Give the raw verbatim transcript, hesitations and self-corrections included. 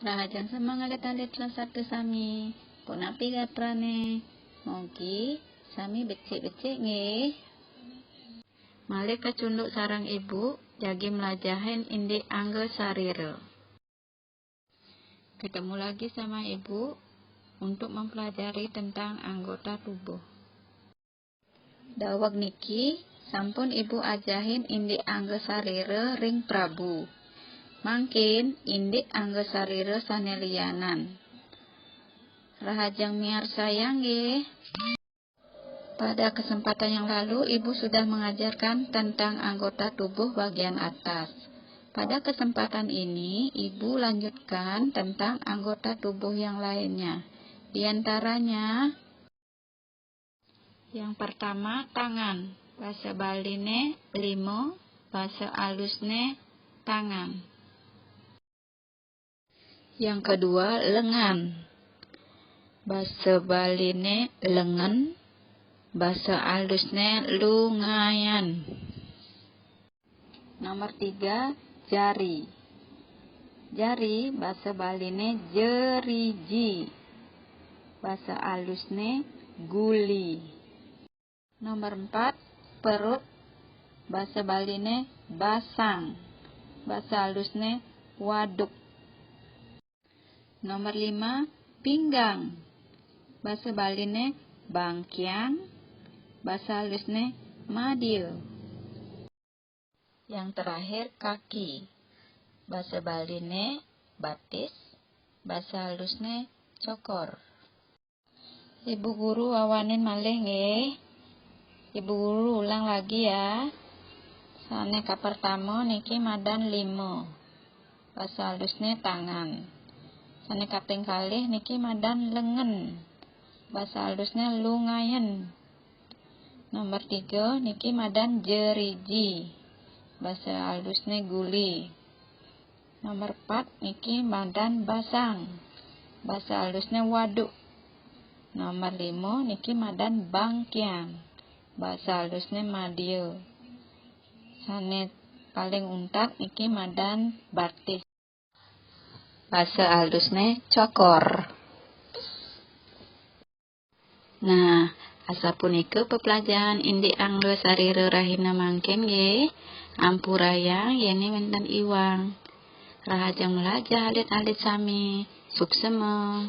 Rahajeng semangat alit-alit kelas satu sami. Punapi gatrane? Mugi sami becik-becik nggih. Malih kacunduk sareng Ibu, jagi mlajahin indik angga sarira. Ketemu lagi sama Ibu untuk mempelajari tentang anggota tubuh. Daweg niki sampun Ibu ajahin indik angga sarira ring Prabu. Mangkin indik angga sarira sane lianan. Rahajeng miarsayang nggih. Pada kesempatan yang lalu, Ibu sudah mengajarkan tentang anggota tubuh bagian atas. Pada kesempatan ini, Ibu lanjutkan tentang anggota tubuh yang lainnya. Di antaranya, yang pertama, tangan. Basa Baline lima, basa alusne tangan. Yang kedua, lengan. Basa Baline lengen, basa alusne lungayan. Nomor tiga, jari. Jari, basa Baline jeriji, basa alusne guli. Nomor empat, perut. Basa Baline basang. Basa alusne waduk. Nomor lima, pinggang. Basa Baline bangkiang. Basa alusne madya. Yang terakhir, kaki. Basa Baline batis. Basa alusne cokor. Ibu Guru wawanin malih nggih. Ibu Guru ulang lagi ya. Sane kapertama niki madan lima. Basa alusne tangan. Sane kaping kalih niki madan lengen. Basa alusne lungayen. Nomor tiga niki madan jeriji. Basa alusne guli. Nomor empat niki madan basang. Basa alusne waduk. Nomor lima niki madan bangkiang. Basa alusne madya. Sane paling untat niki madan batis. Basa alusne cokor. Nah, asapunika peplajahan indik angga sarira rahina mangkin nggih. Ampurayang yene wenten iwang. Rahajeng mlajah alit-alit sami. Suksema.